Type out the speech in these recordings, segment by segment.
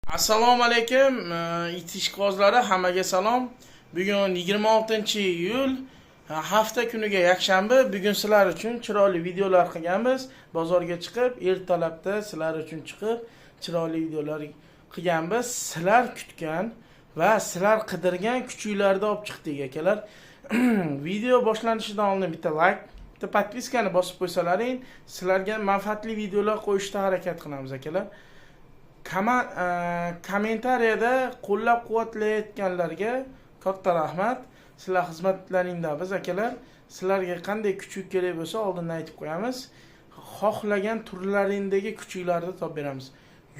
Assalomu alaykum, it ishqibozlari, hammaga salom. Bugun 26-iyul, hafta kuniga yakshanba. Bugun sizlar uchun chiroyli videolar qilganmiz. Bozorga chiqib, ertalabda sizlar uchun chiqib, chiroyli videolar qilganmiz. Sizlar kutgan va sizlar qidirgan kuchuklarni olib chiqdik, akalar. Video boshlanishidan oldin bitta like, bitta подписка ni bosib qo'ysalaring, sizlarga manfaatli videolar qo'yishda harakat qilamiz, akalar. Kommentariyada qo'llab-quvvatlayotganlarga katta rahmat. Sizlar xizmatlaringda biz, akalar. Sizlarga qanday kuchuk kerak bo'lsa, oldindan aytib qo'yamiz. Xohlagan turlaringdagi kuchuklarni topib beramiz.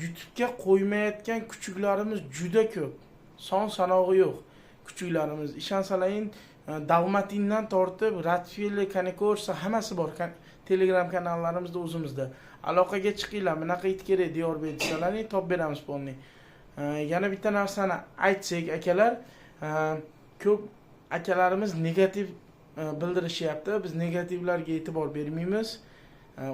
YouTube'ga qo'ymayotgan kuchuklarimiz juda ko'p. Son sanog'i yo'q kuchuklarimiz. Ishonsalaring, Dalmatindan tortib, Rottweiler, Cane Corso hammasi bor. Telegram kanallarimizda o'zimizda. Aloqaga chiqinglar, bunaqa it kerak Diyorbek desalaring, topib beramiz полный. Yana bitta narsani aytsak, akalar, ko'p akalarimiz negativ bildirishyapti. Biz negativlarga e'tibor bermaymiz.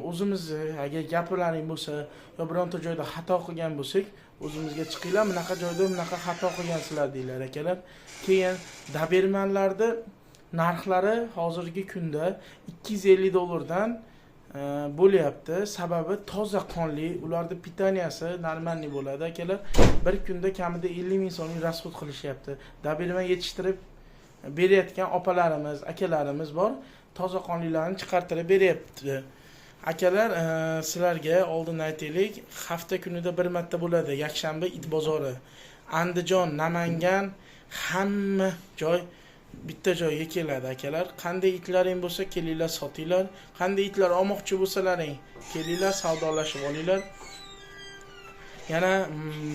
O'zimizni agar gaplaring bo'lsa yo bironta joyda xato qilgan bo'lsak, o'zimizga chiqinglar, bunaqa joyda bunaqa xato qilgansizlar deylar, akalar. Keyin dobermanlarni narxlari hozirgi kunda 250 dollardan bo'lyapti. Sababi toza qonli, ularni питания si нормальный bo'ladi, akalar. Bir kunda kamida 50 ming so'mlik расход qilishyapti. Doberman yetishtirib berayotgan opalarimiz, akalarimiz bor. Toza qonlilarni chiqartirib beryapti. Akalar, sizlarga oldin aytaylik, hafta kunida bir marta bo'ladi yakshanba it bozori. Andijon, Namangan, hamma joy bitta joyga keladi, akalar. Qanday itlaring bo'lsa, kelinglar, sotinglar. Qanday itlar olmoqchi bo'lsalaring, kelinglar, savdolashib olinglar. Yana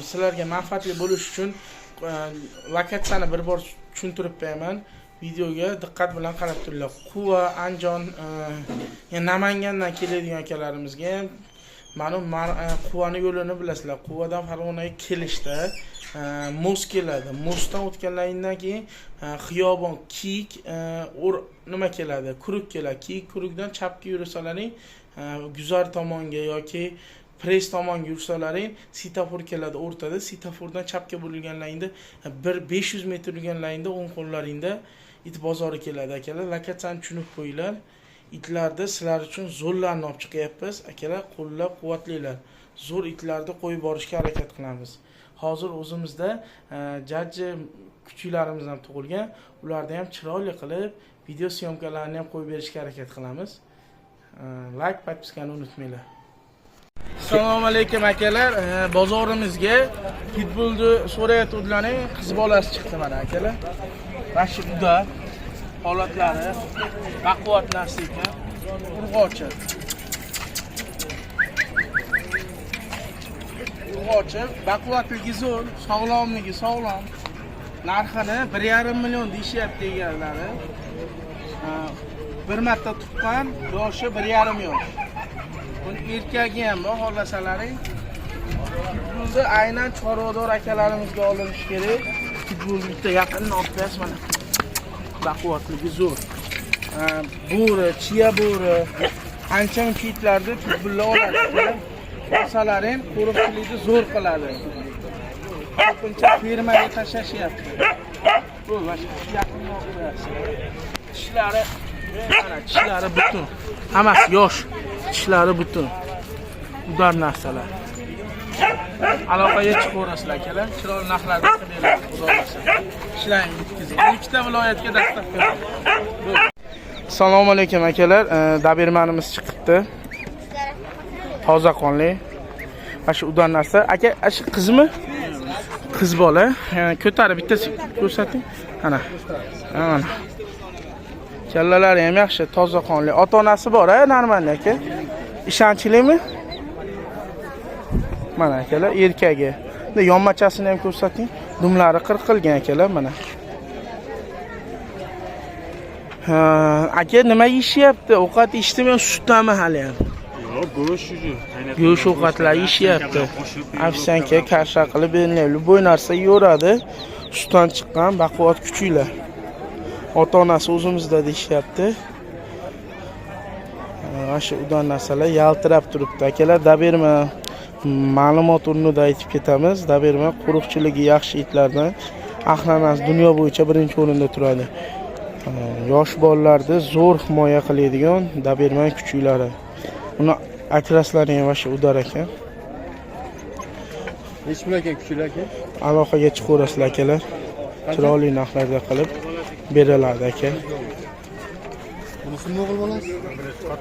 sizlarga manfaatli bo'lish uchun lokatsiyani bir bor tushuntirib beraman. Videoga diqqat bilan qarab turinglar. Quva, Andijon, yani Namangandan keladigan akalarimizga ham mana Quvani yo'lini bilasizlar. Quvadan Farg'onaga kelishda мост keladi. Мост dan o'tganlaringdan keyin xiyobon Kiyik nima keladi? Круг keladi. Kiyik круг dan chapga yursalaring, guzar tomonga yoki press tomonga yursalaring, svetofor keladi o'rtada. Svetofordan chapga burilganlaringda bir 500 metr yurganlaringda o'ng qo'llaringda it bozori keladi, akalar. Lokatsiyani tushunib qo'yinglar. Itlarni sizlar uchun zo'rlarni olib chiqyapmiz, akalar, qo'llab quvvatlanglar. Zo'r itlarni qo'yib borishga harakat qilamiz. Hozir o'zimizda jajji kuchuklarimiz ham tug'ilgan. Ularni ham chiroyli qilib video съёмка larini ham qo'yib berishga harakat qilamiz. Like, подписка ni unutmanglar. Assalomu alaykum, akalar. Bozorimizga pitbullni so'rayotganlarning qiz bolasi chiqdi mana, akalar. Mana shu uda holatlari baquvvat narsa ekan. Urg'ochi. Urg'ochi, baquvvatligi zo'r, sog'lomligi sog'lom. Narxini 1,5 million deyishyapti egalari. Bir marta tuqqan, yoshi 1,5 yosh. Buni erkagi ham bor, xohlasalaring. Pitbullni aynan chorvador akalarimizga olinishi kerak. Pitbullni bitta yaqindan olib qo'yasiz mana. Baquvvatligi zo'r. Bo'ri, chiya bo'ri, ancha muncha itlarni pitbullar oladi. Olsalaring qo'riqchilikni zo'r qiladi. Ko'pincha fermaga tashlashyapti. Bu mana shu yaqindan olib qo'yasiz. Tishlari mana, tishlari butun. Hammasi yosh. Tishlari butun. Удар narsalar. Aloqaga chiqaverasizlar, akalar. Chiroyli narxlarda qilib beradi, xudo xohlasa. Ishlarni bitkazing. Ikkita viloyatga доставка. Assalomu alaykum, akalar. Dobermanimiz chiqibdi. Toza qonli. Mana shu удар narsa. Aka, ana shu qizmi? Qiz bola. Ko'tarib bittasi ko'rsating. Ana. Mana. Kallalari ham yaxshi, toza qonli. Ota-onasi bor, a, нормальный aka. Ishonchlimi? Mana, akalar, erkagi. Endi yonmachasini ham ko'rsating. Dumlari qirqilgan, akalar, mana. Ha, aka, nima yeyishyapti? Ovqat yeyishdimi yo sutdami hali ham? Yo'q, go'sht shu. Go'sht ovqatlar yeyishyapti. Овсянка, каша qilib beriladi. Любой narsa yeyaveradi. Sutdan chiqqan baquvvat kuchuklar. Ota-onasi o'zimizda deyishyapti. Mana shu удар narsalar yaltirab turibdi. Akalar, doberman Ma'lumot o'rnida aytib ketamiz, Doberman qo'riqchiligi yaxshi itlardan, охрана si dunyo bo'yicha birinchi o'rinda turadi. Yosh bolalarni zo'r himoya qiladigan Doberman kuchuklari. Uni окрас lari ham вообще удар ekan. Nechi pul ekan kuchuklar aka? Aloqaga chiqaverasizlar, akalar. Chiroyli narxlarda qilib beriladi, aka. Bunisi o'g'il bolasi?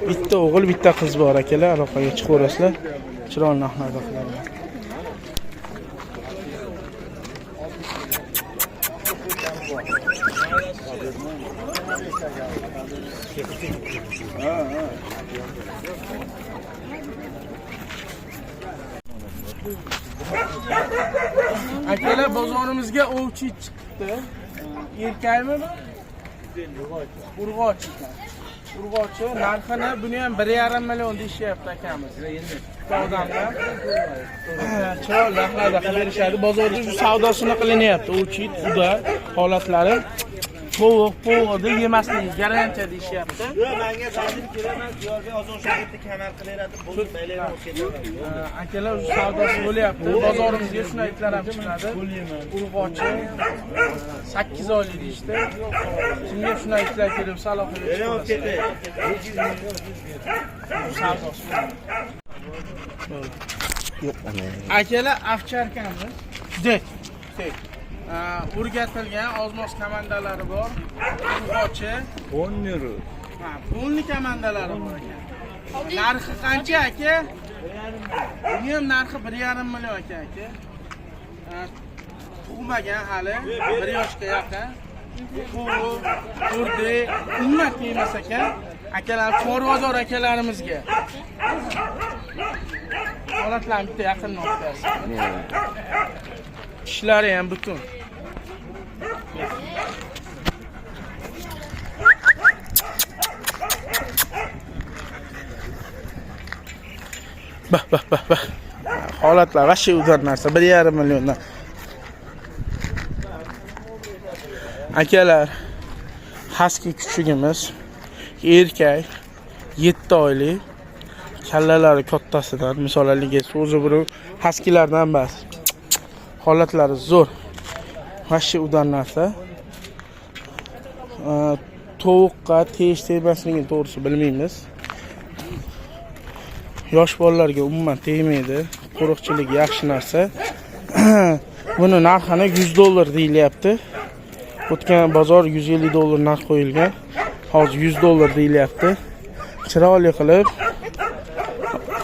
Bitta o'g'il, bitta qiz bor, akalar. Aloqaga chiqaverasizlar. Chiroyli narxlarda qiladi. Akalar, bozorimizga ovchi chiqdi. Erkakmi bu? Urg'ochi ekan. Urg'ochi narxini buni ham 1,5 million deyishyapti akamiz. Bitta odamlar. Chiroyli narxlarda qilib berishadi. Bozorda shu savdosini qilinyapti. Ovchi uda holatlari tovuq, povug'ida yemasligi garantiya deyishyapti. Yo'q, menga zajir kerak emas. Diyorbek ozon shogirdi kamar qilaveradi, buzib baylayman, olib ketaman. Akalar, shu savdosi bo'lyapti. Bozorimizga shunday itlar ham chiqadi. Urg'ochi 8 oylik deyishdi. Kimga shunday itlar kerak bo'lsa aloqaga Bering, olib chiqasiz. ketay. Savdosi. Akalar, овчарка miz. Tek. Tek. O'rgatilgan ozmoz komandalari bor. Urg'ochi. 10 euro. Ha, полный komandalari bor ekan. Narxi qancha, aka? Buni ham narxi 1,5 million aka, aka. Ha, tug'magan hali, 1 yoshga yaqin. Tovuq, o'rdak, umuman tegmas ekan. Akalar, chorvador akalarimizga. Holatlarni bitta yaqindan o'tkazsin. Tishlari ham butun. Bah bah bah bah. Holatlar вообще удар narsa. 1,5 milliondan. Akalar, Husky kuchugimiz erkak, 7 oylik, kallalari kattasidan, misol haligi so'zi bir Huskylardan emas. Holatlari zo'r. Вообще удар narsa. Tovuqqa tegish tegmasligini to'g'risi bilmaymiz. Yosh bolalarga umuman tegmaydi. Qo'riqchilik yaxshi narsa. Buni narxini 100 dollar deyilyapti. O'tgan bozor 150 dollar narx qo'yilgan. Hozir 100 dollar deyilyapti. Chiroyli qilib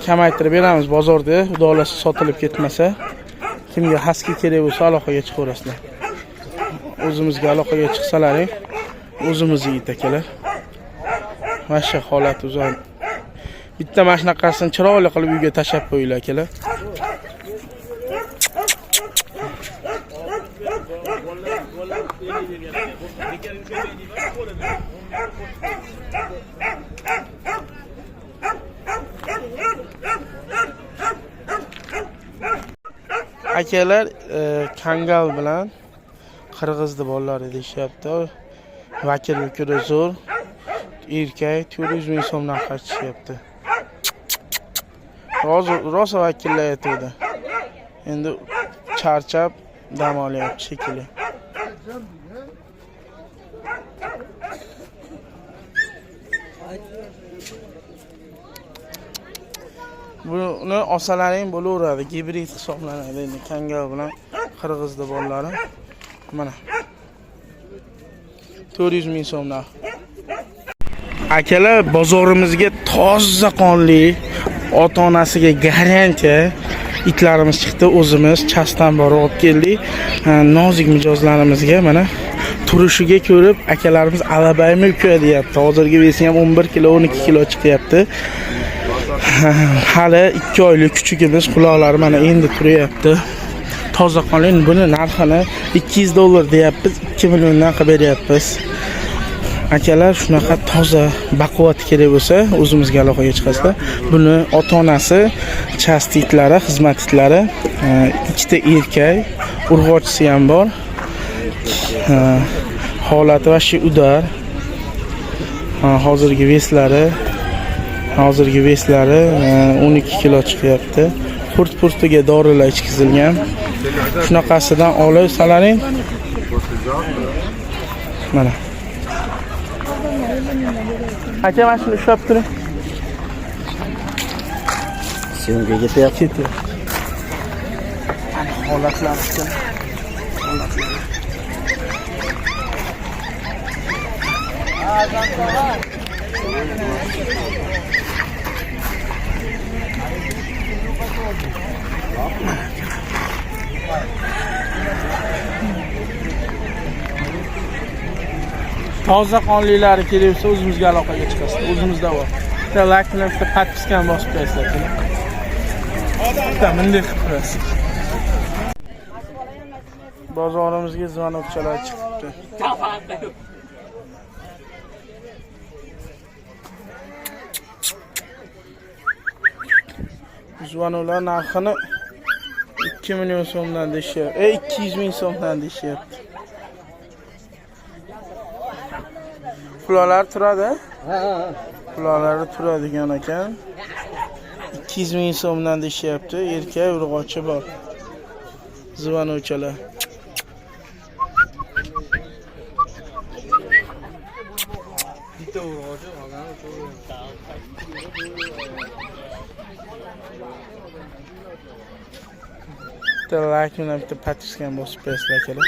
kamaytirib beramiz bozorda, xudo xohlasa sotilib ketmasa. Kimga Husky kerak bo'lsa aloqaga chiqaverasizlar. O'zimizga aloqaga chiqsalaring, o'zimizni yigit akalar. Mana shu holat o'zi. Bitta mana shunaqasini chiroyli qilib uyga tashlab qo'yinglar, akalar. Akalar, Kangal bilan qirg'izni bolalari deyishyapti. Vakil ko'ra zo'r. Erkak 400 ming so'm narx aytishyapti. Hozir rosa vakillayotgandi. Endi charchab dam olyapti shekilli. Buni olsalaring bo'laveradi, gibrid hisoblanadi endi Kangal bilan qirg'izni bolalari. Mana 400 ming so'm narx. Akalar, bozorimizga toza qonli, ota-onasiga garantiya itlarimiz chiqdi. O'zimiz chastdan borib olib keldik. Ha, nozik mijozlarimizga mana turishiga ko'rib akalarimiz alabaymi uka deyapti. Hozirgi вес i ham 11 kilo, 12 kilo chiqyapti. Hali 2 oylik kuchugimiz, quloqlari mana endi turyapti. Toza qonli, buni narxini 200 dollar deyapmiz, 2 milliondan qilib beryapmiz. Akalar, shunaqa toza baquvvat kerak bo'lsa, o'zimizga aloqaga chiqasizlar. Buni ota-onasi chast itlari, xizmat itlari, ikkita erkak, urg'ochisi ham bor. Holati вообще удар. Ha, hozirgi вес lari 12 kilo chiqyapti. Qurt purtiga dorilar ichkizilgan. Shunaqasidan olib salaring. Mana. Aka, mana shuni ushlab turing. Syomka ketyapti. Ketyapti. Mana holatlar aka. Holatlar. Toza qonlilari kerak bo'lsa o'zimizga aloqaga chiqasizlar. O'zimizda bor. Bitta like bilan bitta podpiskani bosib qo'yasizlar. Bitta bunday qilib qo'yasiz. Bozorimizga zvonokchalar chiqibdi. Zvonoklar narxini 2 million so'mdan deyishyapti. 200 ming so'mdan deyishyapti. Quloqlari turadi? Ha, ha. Quloqlari turadigan ekan. 200 ming so'mdan deyishyapti. Erkak urg'ochi bor. Zvonuvchalar. Bitta urg'ochi, qolgani uchovi. Bitta like bilan bitta podpiskani bosib qo'yasizlar akalar.